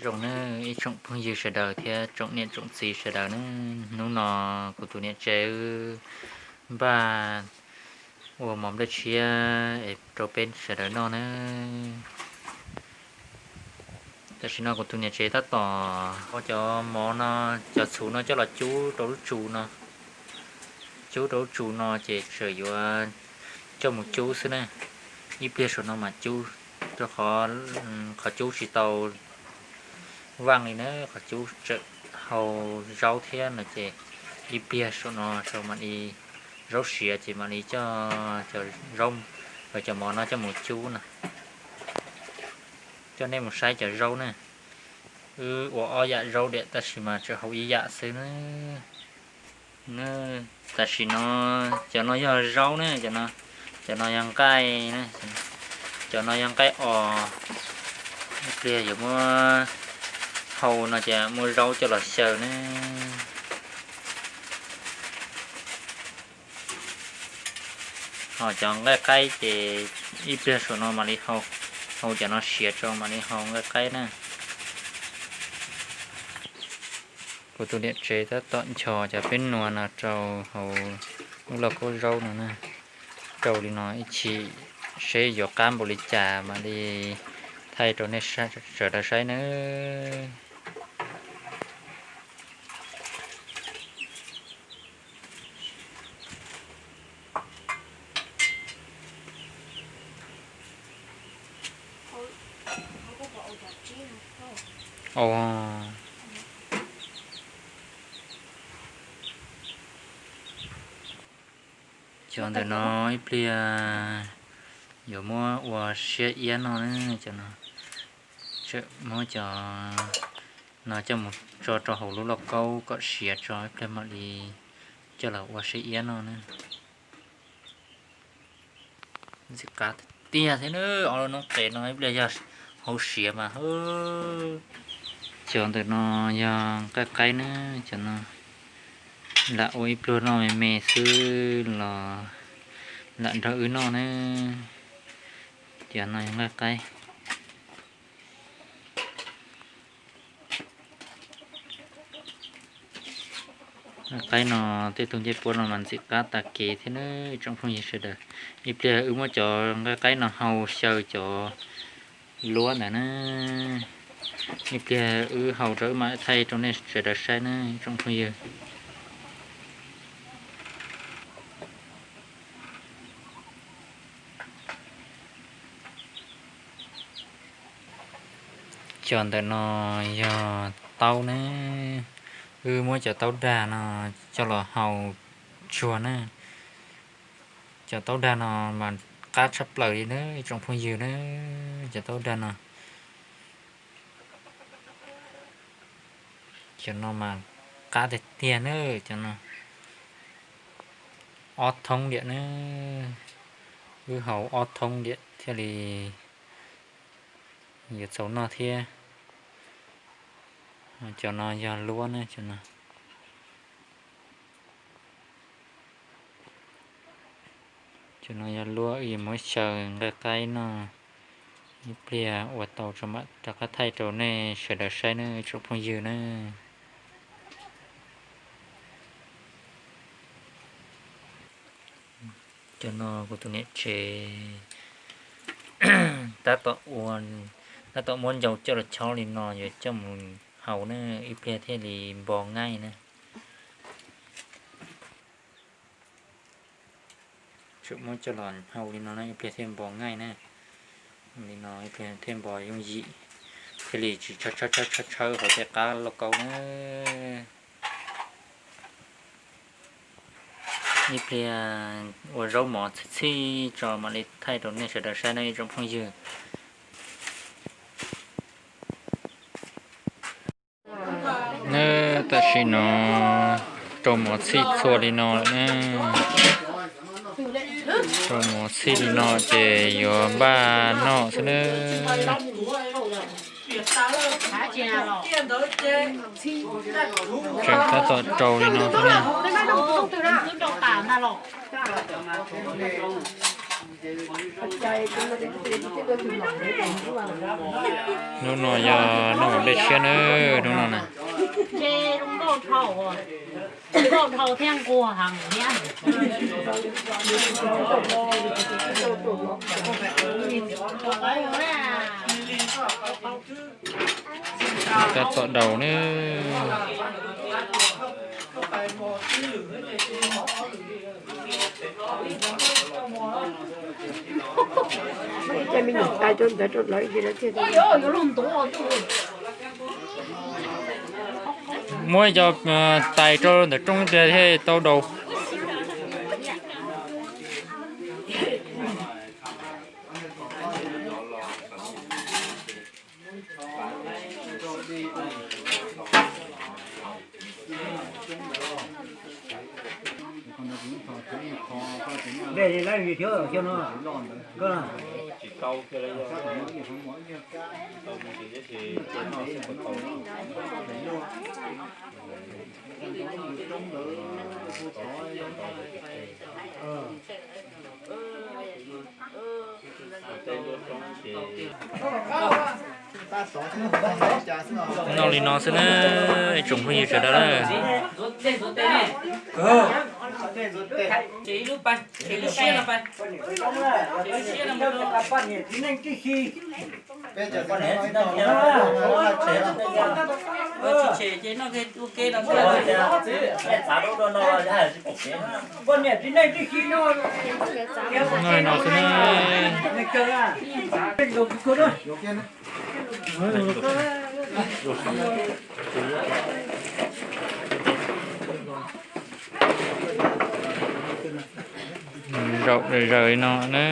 Zoo nawb ib tsoom phooj ywg sawv daws thiab tsoom niam tsoom txiv sawv daws nawb, hnub no kuv tus niam tsev wb npaj ua mov nplej tshiab es rau peb sawv daws noj nawb. Tam sim no kuv tus niam tsev tab tom ua cov mov no, cov txhuv no coj los cub rau lub tsu no. Cub rau lub tsu no ces tseem yuav coj mus cub xwb na. Ib pliag saum no mam cub, rau qhov qhov cub tsis tau vaj li na, qhov cub tseem hau zaub thiab no ces ib pliag saum no mam li zaub siav ces mam li coj cov zaub, cov mov no coj mus cub no. Coj nej mus saib cov zaub na. Wb ua ob yam zaub diam tab sis mas tseem hau ib yam xwb na. Tam sim no cov no yog zaub ne, cov no yog nqaij, cov no yog nqaij os. Ib pliag yuav muab hau no ces muab zaub coj los xyaw ne. Ho cov nqaij qaib ces ib pliag saum no mam li hau, hau cov no siav tso mam li hau nqaij qaib na. Kuv tus niam tsev tab tom nchos cov peb nuav no rau hauv lub lauj kaub zaub no na. Rau li no ib chim seb yuav qab npaum li cas mam li thaij rau nej sawv daws saib nawb. Cov ntawm no ib pliag yuav muab ua siab iab noj na. Cov no tseem muab cov no coj mus tso rau hauv lub lauj kaub kom siav tso ib pliag mam li coj los ua siab iab noj na. Ntxim qab tiag tiag thiab na, ob lub noob qes no ib pliag yog hau siav mas. Cov ntawm no yog nqaij qaib na, cov no lam ua ib pluag noj me me xwb los lam nrog wb noj na. Cov no yog nqaij qaib. Nqaij qaib no tej tug ncej puab no mas ntxim qab tag kev thiab na tsoom phooj ywg sawv daws. Ib pliag wb muab cov nqaij qaib no hau xyaw cov luab ntawd na. Ib pliag wb hau rau wb mam thaij rau nej sawv daws saib na tsoom phooj ywg. Cov ntawm no yog taub na, wb muab cov taub dag no coj los hau tsuag na. Cov taub dag no mas qab tshaj plaws li na tsoom phooj ywg na. Cov taub dag no, cov no mas qab tiag tiag na. Cov no ob thoob diam na, wb hau ob thoob diam thiaj li yuav txaus noj thiab. Cov no yog luab na, cov no. Cov no yog luab, wb yuav muab xyaw nqaij qaib noj. Ib pliag ua tau tso mam rov qab thaij rau nej sawv daws saib nawb tsoom phooj ywg na. Cov no kuv tus niam tsev tab tom ua, tab tom muab ncau coj los chob li no yuav coj mus hau na, ib pliag thiaj li npo ngaij na. Tseem muab coj los hau li no na ib pliag thiaj npo ngaij na. Li no ib pliag thiaj npo yooj yim, thiaj li tsis tshawb tshawb tshawb tshawb hauv tej qab lauj kaub na. Ib pliag ua zaub mov txhij txhij tso mam li thaij rau nej sawv daws saib nawb ib tsoom phooj ywg. Nawb, tam sim no rau mov txhij txhua li no lawm na. Rau mov txhij li no ces yuav npaj noj xwb nawb. Tseem tab tom rau li no xwb na. Hnub no yog noj mov nplej tshiab na, hnub no na. Nce zoo nkauj dhau, zoo nkauj dhau thiab nquag heev thiab. Kab txob daus na. Muab ib co tais rau ntawm rooj tiag thiaj tau daus. Noj li no xwb na, ib tsoom phooj ywg sawv daws na. Noj li no xwb na. Zaum zaws li no na.